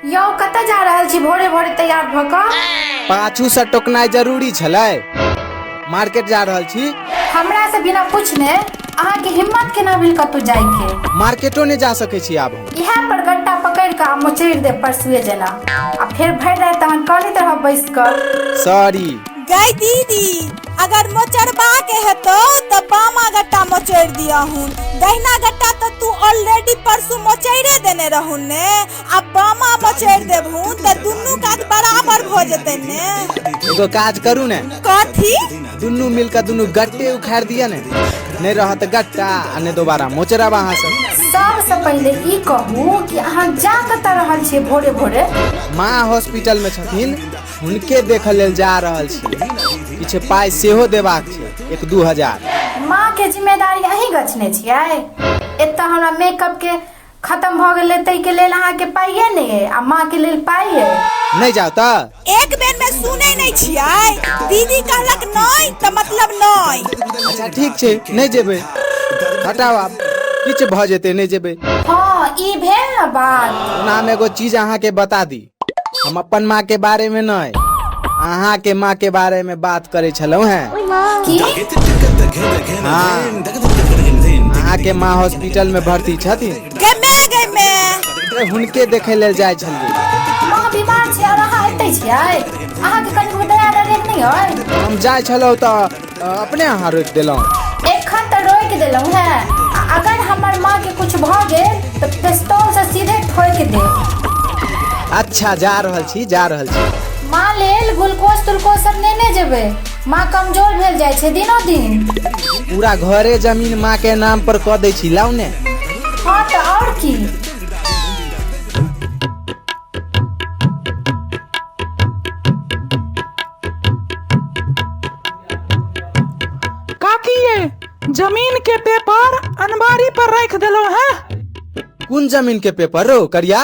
यौ, कतऽ जा रहल छी भोरे भोरे तैयार भऽ कऽ? पाछू से टोकनाइ जरूरी छलै? मार्केट जा रहल छी। हमरा से बिना पूछने अहाँके हिम्मत केना भेल कतौ जाय के? मार्केटो नहि जा सकै छी आब हम। इएह पर गट्टा पकड़ि कऽ आ मोचड़ि देब परसुए जेना, आ फेर भरि राति अहाँ कानैत रहब बैस कऽ। सॉरी। गै दीदी, अगर मोचरबा के हेतौ तऽ बामा गट्टा मोचड़ि दियहुन। दहिना गट्टा तऽ तू ऑलरेडी परसू मोचड़े देने रहुन ने। आ बामा मोचड़ि देबहुन तऽ दुनू कात बराबर भऽ जेतै ने। एगो काज करू ने। कथी? दुनू मिल कऽ दुनू गट्टे उखाड़ि दिअ ने, नहि रहत गट्टा आ नहि दोबारा मोचरब अहाँ सब। सबसँ पहिले ई कहू कि अहाँ जा कतऽ रहल छियै भोरे भोरे? माँ हॉस्पिटल में छथिन, हुनके देखऽ लेल जा रहल छी। किछु पाइ सेहो देबाक छै, 1-2 हजार। माँ के जिम्मेदारी अहीं गछने छियै? एतऽ हमरा मेकअप के खत्म भऽ गेलै ताहिके लेल अहाँके पाइए नहि अइ, आ माँ के लेल पाइ अइ। नहि जाउ तऽ? एक बेर में सुनै नहि छियै, दीदी कहलक नहि तऽ मतलब नहि। अच्छा ठीक छै, नहि जेबै, हटाउ, आब किछु भऽ जेतै, नहि जेबै। हँ, ई भेल ने बात। ओना हम एगो चीज अहाँके बता दी, हम अपन माँ के बारे में नहि, अहाँ के माँ के बारे में बात करे छलहुँ हैं। की? हाँ, अहाँ के माँ हॉस्पिटल में भर्ती छथिन। गे मैं, गे मैं। अरे, हुनके देखे लेल जाइ छलियै। माँ बीमार छै और अहाँ एतै छियै? अहाँके कनिको दया डरेक नहि अइ? हम जाइ छलहुँ तऽ अपने अहाँ रोकि देलहुँ। एखन तऽ रोकि देलहुँ हेँ, आ अगर हमर माँ के कुछ भऽ गेल तऽ पिस्तौल से सीधे ठोकि देब। अच्छा, जा रहल छी, जा रहल छी। माँ लेल ग्लूकोज तुलकोज सब नेने जेबै, माँ कमजोर भेल जाइ छै दिनो दिन। पूरा घरे जमीन माँ के नाम पर कऽ दै छी, लाउ ने। हँ तऽ आओर की। काकी ये जमीन के पेपर अनबारी पर रख देलो है। कोन जमीन के पेपर रो करिया?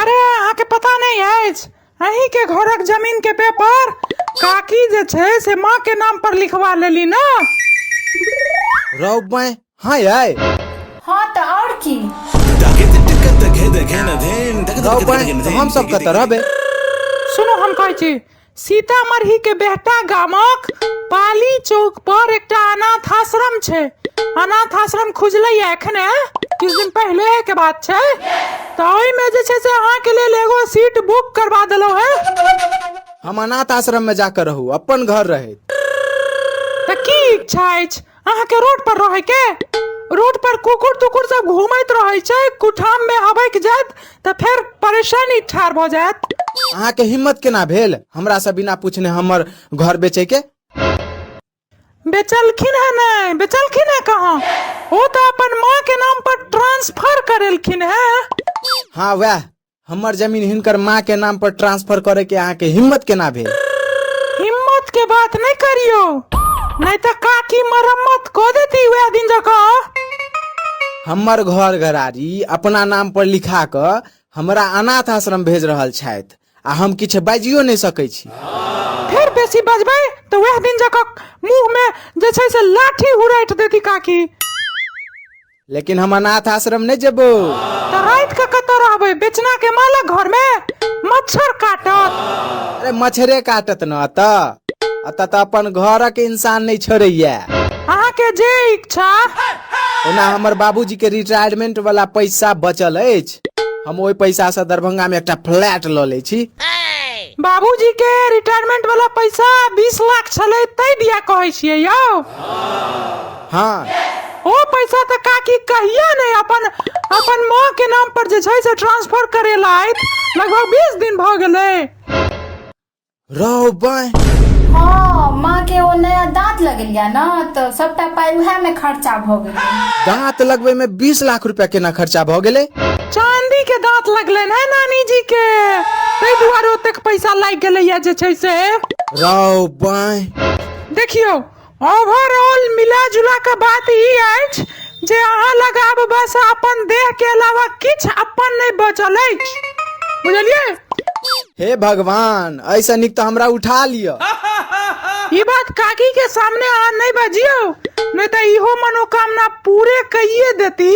अरे अहाँ के पता नहीं अछि, अहीं के घरक जमीन के पेपर काकी जे छै से माँ के नाम पर लिखवा लेली ना। रौ बाय, हाँ याय। हाँ तऽ आओर की। रौ बाय, तऽ हम सब कतऽ रहबै? सुनू, हम कहै छी, सीतामढ़ी के बेहटा गामक पाली चौक पर एकटा अनाथ आश्रम छै। अनाथ आश्रम खुजलै या एखने किछु दिन पहिले के बात छै, तऽ ओहिमे जे छै से अहाँके लेल एगो सीट बुक करवा देलहुँ है। हम अनाथ आश्रम में जाकर रहू, अपन घर रहे। तऽ की इच्छा अछि अहाँके रोड पर रहे के? रोड पर कुकुर तुकुर सब घूमैत रहै छै, कुठाम में हबक जायत तऽ फेर परेशानी ठाढ़ भऽ जायत। अहाँके हिम्मत केना भेल हमरा से बिना पूछने हमर घर बेचे के? बेचलखिन है नहीं, बेचलखिन है कहाँ, ओ तऽ अपन माँ के नाम पर ट्रांसफर करेलखिन है। हाँ वैह, हमर जमीन हिनकर माँ के नाम पर ट्रांसफर करे के अहाँके हिम्मत केना भेल? हिम्मत के बात नहीं करियो, नहीं तऽ काकी मरम्मत कऽ देती वएह दिन जकाँ। हमर घर घरारी अपना नाम पर लिखा कऽ हमरा अनाथ आश्रम भेज रहल छथि, आ हम किछु बाजियो नहि सकै छी। फेर बेसी बजबै तऽ वएह दिन जकाँ मुँह में जे छै से लाठी हुराटि देती काकी। लेकिन हम अनाथ आश्रम नहि जेबो। तऽ राति के कतऽ रहबै? बेचना के मालक घर में मच्छर काटत। अरे मच्छरे काटत न, एतऽ एतऽ तऽ अपन घरक इंसान नहि छोड़ैया। अहाँके जे इच्छा। ओना हमर बाबूजी के रिटायरमेंट वाला पैसा बचल अछि, हम ओहि पैसा से दरभंगा में एकटा फ्लैट लऽ लै छी। बाबूजी के रिटायरमेंट वाला पैसा 20 लाख छलै तै दिया कहै छियै यौ? हाँ। ओ पैसा तऽ काकी कहिया नहि अपन अपन माँ के नाम पर जे छै से ट्रांसफर करेलथि, लगभग 20 दिन भऽ गेलै। रौ बाय। हाँ, माँ के ओ नया दांत लगेलिया ना, तऽ सबटा पाइ उएह में खर्चा भऽ गेलै। दांत लगबै में 20 लाख रुपया केना खर्चा भऽ गेलै? चांदी के दांत लगलनि है नानी जी के, ताहि दुआरे ओतेक पैसा लागि गेलैया जे छै से। रौ बाय। देखियौ, ओवरऑल मिला जुला कऽ बात ई अछि जे अहाँ लग आब बस अपन देह के अलावा किछु अपन नहि बचल अछि, बुझलियै? हे भगवान, ऐसा नीक तऽ हमरा उठा लिअ। ई बात काकी के सामने अहाँ नहि बजियौ, नहि तऽ इहो मनोकामना पूरे कइये देती।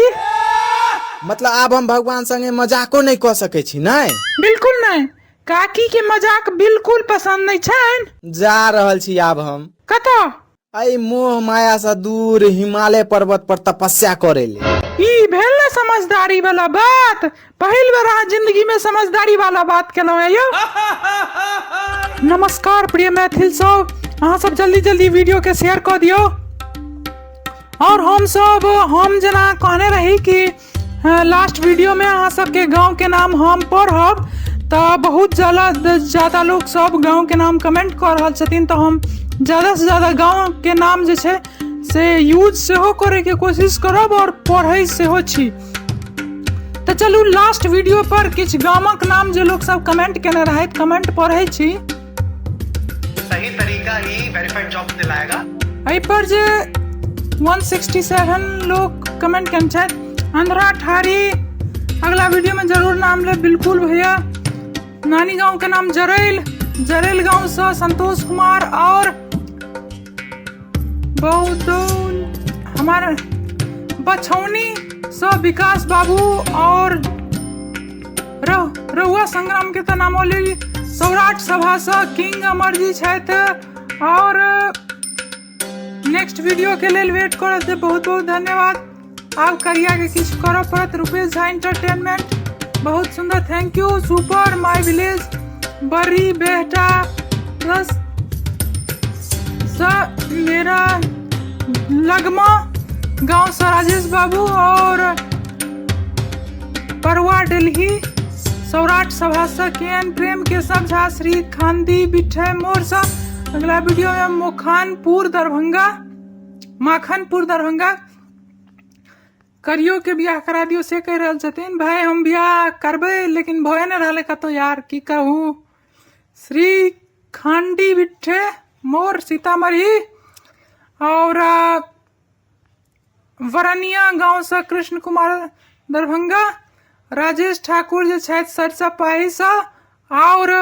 मतलब आब हम भगवान संगे मजाको नहि कऽ सकै छी? नहि। बिल्कुल नहि, काकी के मजाक बिल्कुल पसंद नहि छनि। जा रहल छी आब हम। कतऽ? एहि मोह माया सँ दूर हिमालय पर्वत पर तपस्या करे ले। ई भेल ने समझदारी वाला बात। पहिल बेर अहाँ जिंदगी में समझदारी वाला बात केलहुँ हैं यौ। नमस्कार प्रिय मैथिल सब, अहाँ सब जल्दी जल्दी वीडियो के शेयर कऽ दियौ। और हम सब, हम जेना कहने रही कि लास्ट वीडियो में अहाँ सबके गांव के नाम हम पढ़ब, तऽ बहुत ज्यादा लोग सब गांव के नाम कमेंट कऽ रहल छथिन, तऽ हम ज्यादा से ज्यादा गांव के नाम जे छै से यूज सेहो करे के कोशिश करब और पढ़ै सेहो छी। तऽ चलू लास्ट वीडियो पर किछु गामक नाम जे लोग सब कमेंट केने रहथि कमेंट पढ़ै छी। सही तरीका ही वेरीफाइड जॉब दिलाएगा। एहि पर जे 167 लोग कमेंट केने छथि, अंधरा ठारी अगला वीडियो में जरूर नाम ले। बिल्कुल भैया। नानी गांव के नाम जरैल, जरैल गांव से संतोष कुमार और बहुत हमारे बछौनी से विकास बाबू और रहुआ संग्राम के तो नाम ले। सौराठ सभा से किंग अमर जी छथि और नेक्स्ट वीडियो के लेल वेट करत बहुत बहुत धन्यवाद। आब करिया के किछु करऽ पड़त। रुपेश झा एंटरटेनमेंट बहुत सुंदर, thank you. Super my village बड़ी बेहटा प्लस स मेरा लगमा गांव से राजेश बाबू और परवा दिल्ली सौराठ सभा से के एन प्रेम केशव झा श्री खांदी बिठे मोर से। अगला वीडियो में मोखानपुर दरभंगा, माखनपुर दरभंगा करियो के बियाह करा दियो से कहि रहल छथिन। भाई हम बियाह करबै लेकिन भए नहि रहलै कतौ यार, की कहू। श्री खांडी बिठे मोर सीतामढ़ी और वरनिया गांव से कृष्ण कुमार दरभंगा, राजेश ठाकुर जे छथि सरसप पाही से और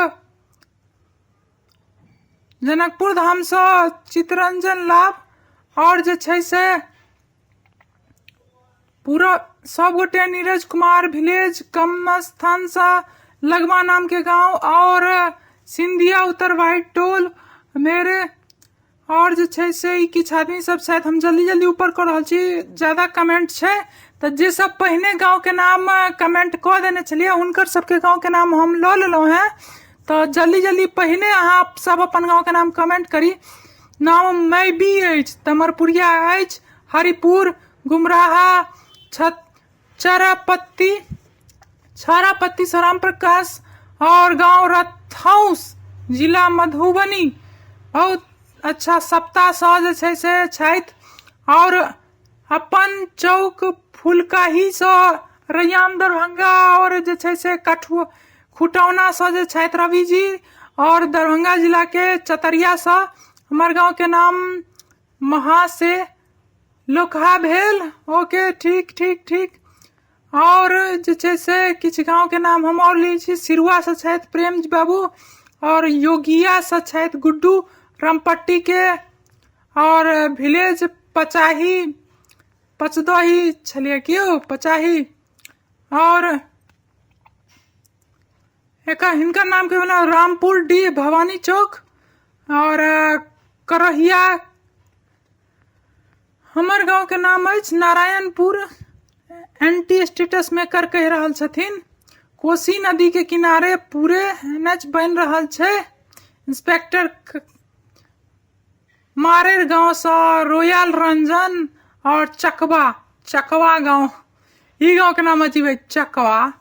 जनकपुर धाम से चितरंजन लाभ और जे छै से पूरा सब गोटे नीरज कुमार विलेज कमस्थान से लगमा नाम के गांव और सिंधिया उत्तर वाइट टोल मेरे और जे छै से ई किछु आदमी सब छथि। हम जल्दी जल्दी ऊपर कऽ रहल छी, ज्यादा कमेंट छै तऽ जे सब पहिने गाँवके नाम कमेंट कऽ देने छलियै हुनकर सबके गाँवके नाम हम लऽ लेलहुँ हेँ। तऽ जल्दी जल्दी पहिने अहाँ सब अपन गाँवके नाम कमेंट करी। नाम मैबी अछि, तमरपुरिया अछि, हरिपुर, गुमराहा, चरापत्ती, छारापत्ती सराम प्रकाश और गांव रथौस जिला मधुबनी। बहुत अच्छा सप्ताह सँ जे छै से छथि और अपन चौक फुलकाही सँ रैयाम दरभंगा और जे छै से कठुआ खुटौना सँ जे छथि रवि जी और दरभंगा जिला के चतरिया सँ। हमर गांव के नाम महा से लोकहा भेल। ओके ठीक ठीक ठीक। और जे छै से किछु गाँवके नाम हम आओर लै छी। सिरुआसँ छथि प्रेम बाबू और योगियासँ छथि गुड्डू रामपट्टीके और विलेज पचाही पचदही छलियै कि यौ पचाही और एकर हिनकर नामके भेलै रामपुर डी भवानी चौक और करहिया। हमर गाँवके नाम अछि नारायणपुर। एंटी स्टेटस मेकर कहि रहल छथिन। कोसी नदी के किनारे पूरे एन एच बनि रहल छै। इंस्पेक्टर मारेर गाँवसँ रोयल रंजन और चकवा, चकवा गाँव, ई गाँवके नाम अजीब अछि चकवा।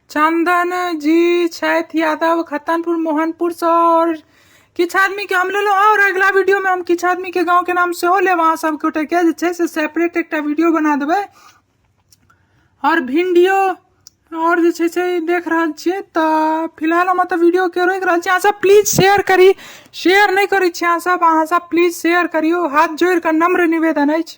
चंदन जी छथि यादव खतनपुर मोहनपुरसँ और किछु आदमीके हम लेलहुँ और अगिला वीडियोमे हम किछु आदमीके गाँवके नाम सेहो लेब। अहाँ सब गोटेके जे छै से सेपरेट एकटा वीडियो बना देबै और भिंडियो और जे छै से देख रहल छियै। तऽ फिलहाल हम एतऽ वीडियोके रोकि रहल छी। अहाँ सब प्लीज शेयर करी, शेयर नहि करै छी अहाँ सब, अहाँ सब प्लीज शेयर करियौ, हाथ जोड़ि कऽ नम्र निवेदन अछि।